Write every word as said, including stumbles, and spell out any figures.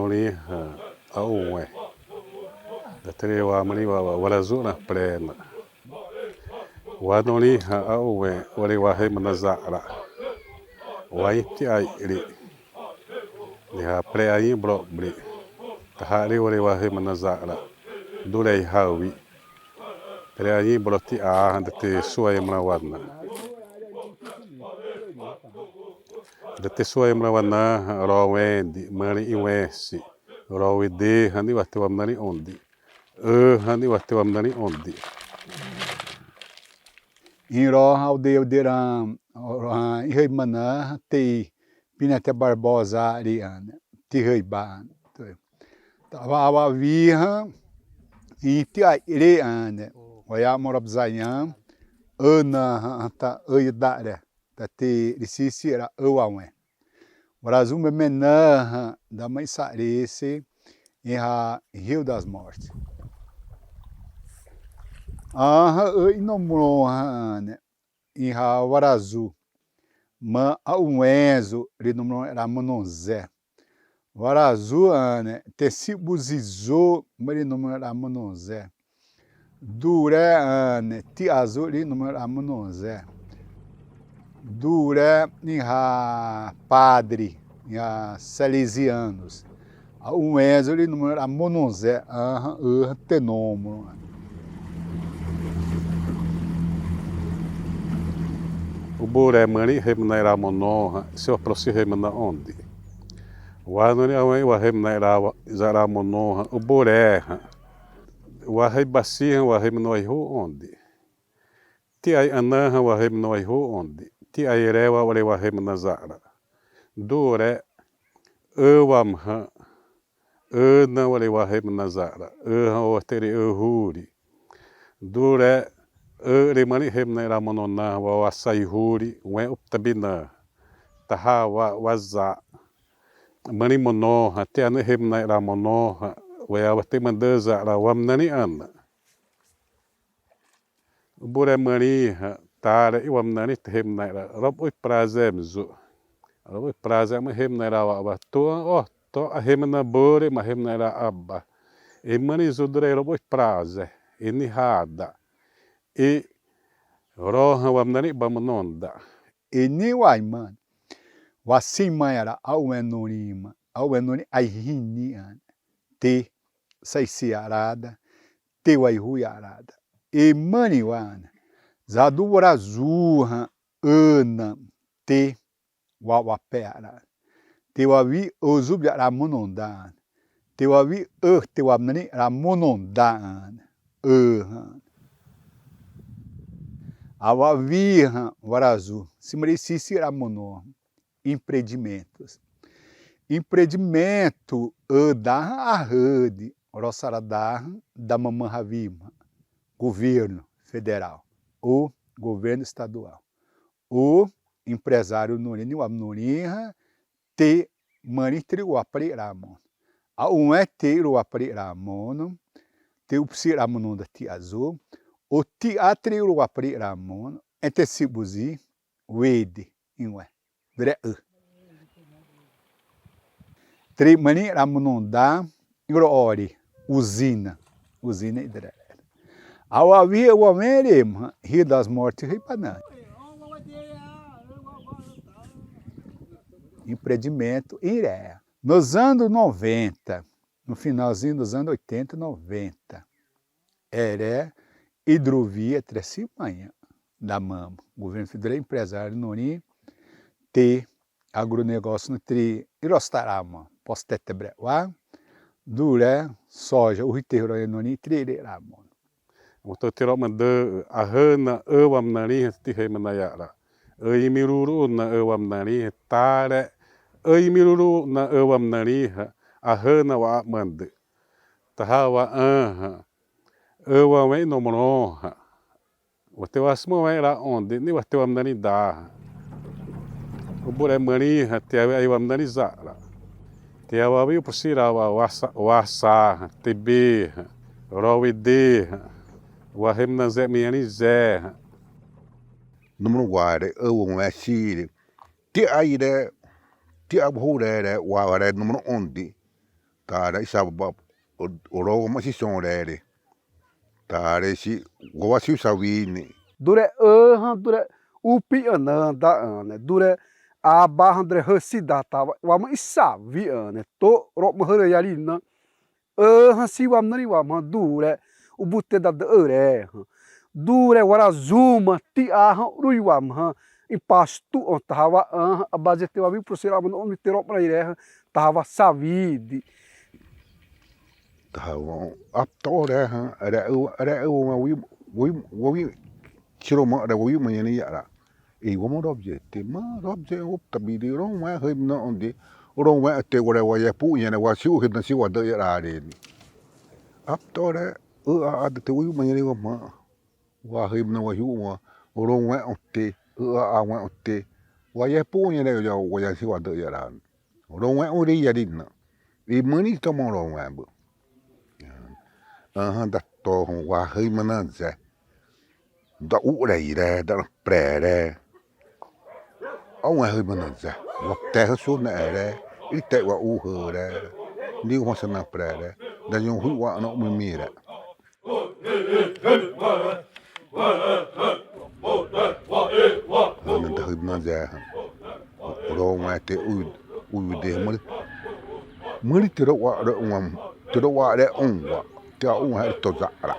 norĩ hã a'uwẽ. Da te 're wa marĩ wa, wa, warazu na pré na. Wa norĩ hã a'uwẽ wa 're wahâimana za'ra. Wa ĩti'ai 're. Niha pré ai'rob'ri. Taha 're wa 're wahâimana za'ra. Duré ihawi. Pré ai'rob'ro ti'a hã da te su'ai mrãwa na. Da te su'ai mrãwa na hã, rowẽ di, marĩ iwẽ si. Rowẽ di hã ni'wa te wamnarĩ õ di. Õ hã ni'wa te wamnarĩ õ di. Ĩro hã ude ude ra, ro hã ihâimana hã tei Pinete Barbosa 're ãne. Tihâiba ãne. Tahawa, awa'awi hã, ĩti'ai 're ãne. Wa 'amo robzanha, õ na hã, hã ta õ da 're. Da te 're sisi 're õ wawẽ. Warazu meme na hã, dama isa'rese, ĩha Rio das Mortes. Ãhã õ inomro hã ãne, ĩha warazu. Ma a'uwẽ zô 're nomro 're mono zé. Warazu ãne, te si'ubuzi zô ma 're nomro 're mono zé. Duré ãne, ti'a zô 're nomro 're mono zé. Duré ĩha padre, ĩha salesianos. A'uwẽ zô 're nomro 're mono zé, ãhã õ hã te nomro. Uburé marĩ hâimana za'ra mono hã, siwa porosi hâimana õ di. Wa norĩ a'uwẽ wahâimana za'ra wa, za'ra mono hã, uburé hã. Wahâiba si hã, wahâimana waihu'u õ di. Ti'ai ãna hã wahâimana waihu'u õ di. Ti'ai ré wa 're wahâimana za'ra. Duré õ wamhã, õ na wa 're wahâimana za'ra. Õ hã wa te 're õ huri. Duré õ 're marĩ hâimana za'ra mono na wa wasai huri, wẽ uptabi na. Tahawa, waza. Marĩ mono hã, ti'a na hâimana za'ra mono hã, wa 'aba te 'madâ za'ra wamnarĩ ãna. Uburé marĩ hã, taré iwamnarĩ te hâimana za'ra, rob'o ipré zé ma zô. Rob'o ipré zé ma hâimana za'ra wa'aba. Tô, õ, tô ahâimana bâ 're ma hâimana za'ra aba. E marĩ zô duré rob'o ipré zé. E niha da. E ro hã wamnarĩ 'ba mono da. E niwaiman. Wasima za'ra a'uwẽ norĩ ma. A'uwẽ norĩ aihĩni ãne. Te saisi za'ra da. Te waihu'u za'ra da. E marĩ wa ãne. Zadu warazu hã õ na te wawapé za'ra. Te wawi õ zubi za'ra mono da ãne. Te wawi õ te wamnarĩ za'ra mono da ãne. Õ hã. Awa'awi hã warazu. Simarĩ sisi za'ra mono. Empreendimentos. Empreendimento, õ da hã ahâ di, rosa'rata hã, damama hawi ma. Governo federal, ou governo estadual. Ou empresário norĩ, ni'wa norĩ hã, te marĩ te 're wapari za'ra mono. A'uwẽ te 're wapari za'ra mono, te upsi za'ra mono da ti'a zô, ou ti'a te 're wapari za'ra mono, ẽ te si'ubuzi, wede, iwẽ. Duré õ. Te 're marĩ za'ra mono da, ĩro õ 're, usina. Usina duré. Awa'awi õ wawẽ 're ma, Rio das Mortes hâiba na. Empreendimento, iré. Nos anos noventa, no finalzinho dos anos oitenta, noventa. Ere hidrovia três manhã da mama. Governo federal, empresário norĩ, te agronegócio no tri irostarama, poste tebre wa, duré, soja, uhite huro norĩ, tri ire ramo. Uto tiro mandâ, ahâ na õ wamnarĩ hã, tihâimana za'ra. Õ imiruru na õ wamnarĩ hã, taré, õ imiruru na õ wamnarĩ hã, ahâ na wa mandâ. Tahawa ãhã. Õ wawẽ inomro hã. Wa te wasima wẽ za'ra õ di, ni'wa te wamnarĩ da hã. Uburé marĩ hã, ti'a aiwamnarĩ za'ra. Ti'a wawi uprosi za'ra wa wasa, wasa hã, tebe hã, rowede hã, wahâimana zé, marĩ zé hã. Nomro wa 're, õ wawẽ siré. Ti'a airé, ti'a wahuré 're, wa 're nomro õ di. taré isababa, o, ro ma si sõré ré. Taré si, wa si sawi ni. Duré, ãhã, duré, upi ãna da ãne. Duré, aba hã duré hã si da ta wa, wama isawi ãne. Tô, ro ma hã ré yari na. Ãhã si wamnarĩ wamhã duré, uburé da duré hã. Duré warazu ma ti'a hã rui wamhã. Impastu õ tahawa ãhã, abazete wami purosera ma no mi te ro ma iré hã. Tahawa sawi di. Tahawa, apto ré hã, ré u, ré u, wa wi, wi, wa wi, siro ma, ré wi ma yeni ya'ra. E, wa ma robze te, ma robze uptabi di, ro wẽ hâimana õ di, ro wẽ te wa ré wa yapu yene wa si u hâimana si wa da ya'ra ré ni. Apto ré, u a, a da te wi ma yeni wa ma, wa hâimana wa yu wa, ro wẽ õ te, u a, a wẽ õ te, wa yapu yene ya, wa ya si wa da ya'ra ni. Ro wẽ õ ré yari na. Imani to ma ro wẽ bâ. Ãhã da tô hã wa hâimana zé. Da u ré iré, da na pré ré. A wẽ hâimana zé. Wa te hã su na ré. Ite wa u hã ré. Ni wa sa na pré ré. Da yu hu wa na mimi ré. Ãne da hâimana zé hã. Ro wẽ te u, u de mari. Mari te ro wa ré õ wa. Te ro wa ré õ wa. Te a u hã to za'ra.